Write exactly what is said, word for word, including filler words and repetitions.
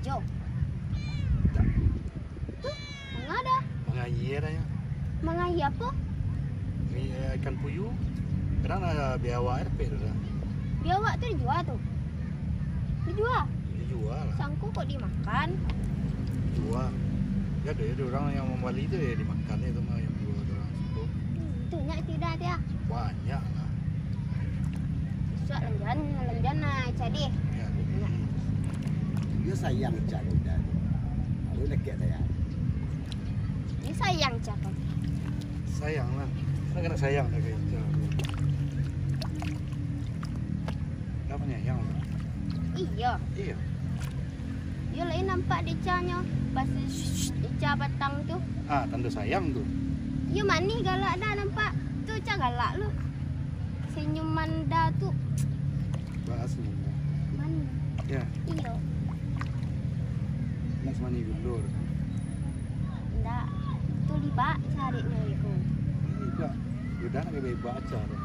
Yo. Tu, manga dah. Manga aia dah nyo. Manga aia apo? Aia ikan puyuh. Kadang lah biawak dapek tu dah. Biawak tu dijua tu? Dijua? Dijua lah. Sangko kok dimakan. Dijua. Yo, ado, ado urang yang mambali tu, yo, dimakan yo tu mah, yang jua tu urang situ. Hmm, tu nyak tidak dia? Banyak lah. Suak lanjuan, lanjuan nah, cari. Yo, banyak. Iyo sayang cak udah. Aku lekek sayang. Ini sayang cak. Sayang lah. Kan kena sayang dah kayak itu. Dah penyayang lah. Iyo. Iyo. Iyo, lain nampak dek Ica nyo. Pas Ica batang tu. Ah, tanda sayang tu. Iyo, manih galak dah nampak. Tu Ica galak lu. Senyum manda tu. Bahas manda. Manih. Ya. Iyo. Nak semani gulur. Ndak. Tu libak carinyo iko. Libak. Udah nak bebak aja dah.